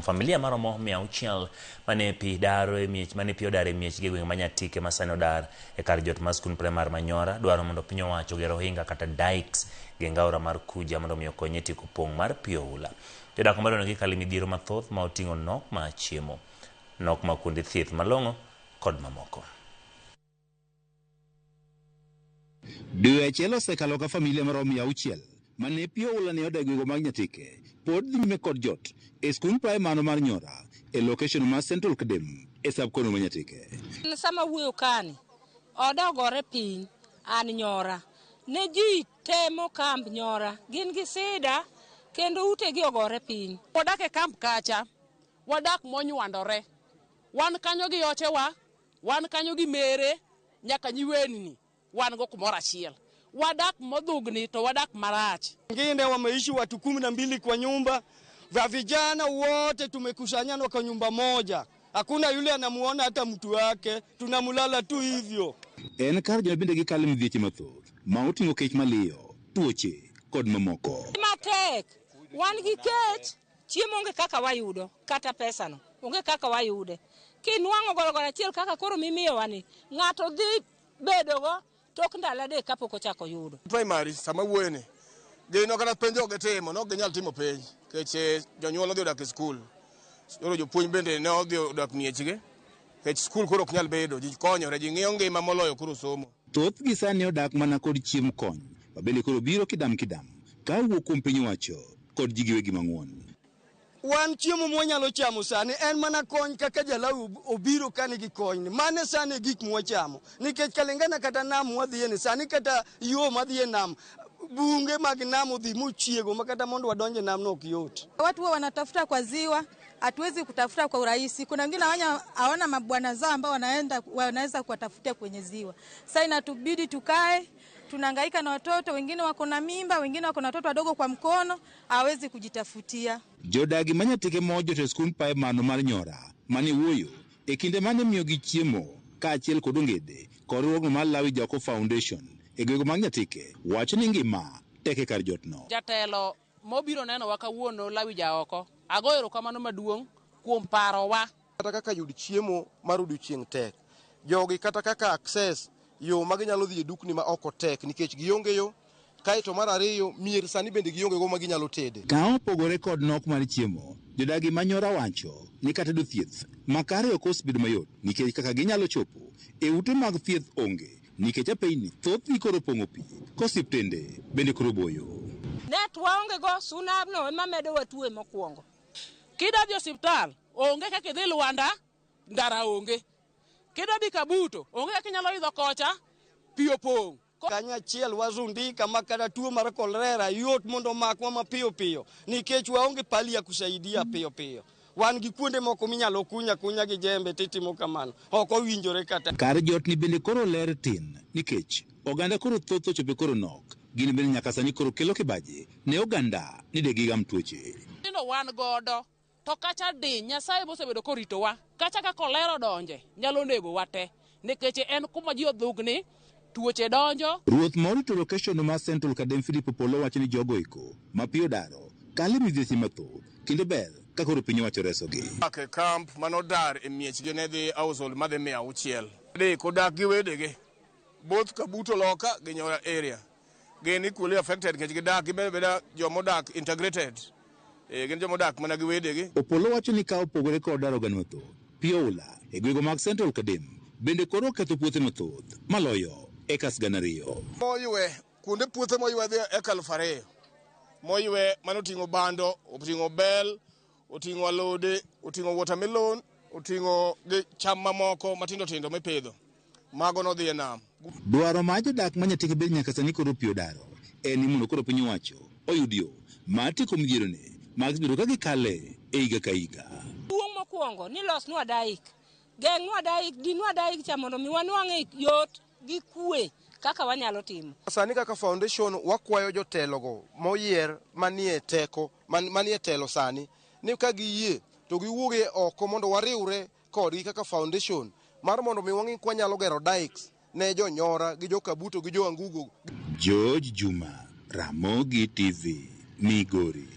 Familia maromo 600 mane pi daro e miech mane pi odar e miechgi e gweng' ma Nyatike ma sani odar e kar jot mar skund primar ma Nyora dwaro mondo piny owacho oger ohinga kata dikes geng aora mar Kuja mondo mi okony e tieko pong' mar pi oula. Jodak omedo ni gikalo e midhiero mathoth ma oting'o nok mar chiemo, nok mar kuonde thieth malong'o kod mamoko. Dwe achiel osekalo ka familia maromo 600 mane pi oula ne oda gwenge mag Nyatike pod dhi nyime kod jot e skund praimar mar Nyora e location mar Central Kadem e sub-county ma Nyatike. Sama wuoyo kani, oda ogore piny, an Nyora. Ne ji temo kamb Nyora, gin gi sida kendo utegi ogore piny. Wadak e kamp kacha, wadak monywandore. Wan kanyo gi ochewa, wan kanyo gi mere, nyaka nyiwenni wan go kumoro achiel. Wadak modhugni to wadak marach. Wengine wameishi watu 12 kwa nyumba, vya vijana wote tumekusanyana kwa nyumba moja, hakuna yule anamuona hata mtu wake, tunamulala tu hivyo. En kar joma bende gikalo midhieche mathoth ma oting'o kech maliyo, tuoche kod mamoko. Matek, wan gi kech, chiemo onge kaka wayudo, kata pesa no onge kaka wayude. Kinwang'o gorogoro achiel kaka koro mimiyowa ni, ng'ato dhi bedogo tok ndalo 3 kapok ochako yudo. Primary sama wuoyo ni, gino kata penj ok gitimo, ne ok ginyal timo penj nikech jonyuol odhi odak e skul. Koro jopuonj bende ne odhi odak miechgi nikech skul koro ok nyal bedo, ji konyore, ji ng'iyo ngima moloyo koro somo. Thothgi sani odak mana kod chiemb kony ma bende koro biro kidam kidam ka owuok kuom piny owacho kod ji giwegi mang'won. Wan chiemo mwanyalo chamo sani en mana kony kaka Jalawi obiro ka nigi kony. Mane sani e gik mwachamo. Nikech kalingana kata nam mwadhiye ni sani kata yo madhi e nam, bunge mag nam odhi mochiego ma kata mondo wadonje nam no ok yot. Watu huwa wanatafuta kwa ziwa, hatuwezi kutafuta kwa urahisi. Kuna wengine hawana mabwana zao ambao wanaweza kuwatafutia kwenye ziwa. Sasa inatubidi tukae, tunahangaika na watoto, wengine wako na mimba, wengine wako na watoto wadogo kwa mkono, hawezi kujitafutia. Jodagi ma Nyatike mojo to skund primar mar Nyora mane wuoyo e kinde mane miyogi chiemo kaachiel kod ongede kod riwruogno mar Lawi Jaoko Foundation e gwenge mag Nyatike wacho ni ngima tek e kar jotno. Jatelo mobiro nenowa kawuono Lawi Jaoko, agoyo erokamano maduong' kuom parowa. Kata kaka yud chiemo mar odiochieng' tek, jogi kata kaka access yo ma ginyalo dhi e dukni ma oko tek nikech gionge yo. Kaeto mar ariyo, mier sani bende gionge go ma ginyalo tede. Ka opogore kod nok mar chiemo, jodagi ma Nyora wacho ni kata yudo thieth makare ok osebedo mayot nikech kaka ginyalo chopo e ute mag thieth onge nikech apeyni thothgi koro opong'o pi kosiptende bende koro boyo. Net waonge go, sunabno ema medowa tuo mokwongo. Kidwa dhi osiptal, onge kaka idhi Lwanda, ndara onge. Kidwa dhi Kabuto, onge kaka inyalo idho kocha, pi opong'. Kanyachiel wazundika ma kata tuo mar kolera yot mondo omakwa mapiyo piyo nikech waonge pali ya kusaidia piyo piyo. Wan gi kuonde moko minyalo kunya kunya gi jembe titimo kamano, ok owinjore kata. Kar jotni bende koro ler tin nikech oganda koro thoth ochopo koro nok. Gin bende nyaka sani koro kelo kibaji ne oganda ni de gigam tuoche. Nyithindo wan godo to kacha di Nyasaye mosebedo koritowa, kacha ka kolera odonje nyalo nego wa te nikech en kuma ji odhugni, tuoche donjo. Ruoth morito location mar Central Kadem Philip Opollo wacho ni jogo eko ma pi odaro kalo e midhieche mathoth kendo ber ka koro piny owacho resogi. Dak e camp manodar e miechgi ne dhi household madhi 600. Adek odak gi wedegi both Kabuto loka gi Nyora area. Gin equally affected nikech gidak gibedo beda jomodak integrated. Gin jomodak mana gi wedegi. Opollo wacho ni ka opogore kod daro oganda mathoth, pi oula e gwenge mag Central Kadem bende koro oketho puothe mathoth maloyo acres 2,000. Moywe kuonde puothe moywe dhi eka 2,000. Moywe mano oting'o bando, oting'o bel, oting'o alode, oting'o watermelon, oting'o gi cham mamoko matindo tindo mipidho. Mago nodhi e nam. Dwaro mar jodak ma Nyatike bende nyaka sani koro pi odaro en ni mondo koro piny owacho oyud yo mar tieko midhierone mag bedo ka gikale e higa ka higa. Duong' mokwongo ni losnwa daik, geng'nwa daik, dinwa daik cha mondo mi wanwang'e yot gi kwe kaka wanyalo timo. Sani kaka foundation wakwayo jotelogo moyier manie teko, manie telo sani ni ka giyie to giwuog e oko mondo wariwre kodgi kaka foundation mar mondo mi wang'i kwanyalo gero dikes ne jonyora gi jokabuto gi joangugo. George Juma, Ramogi TV, Migori.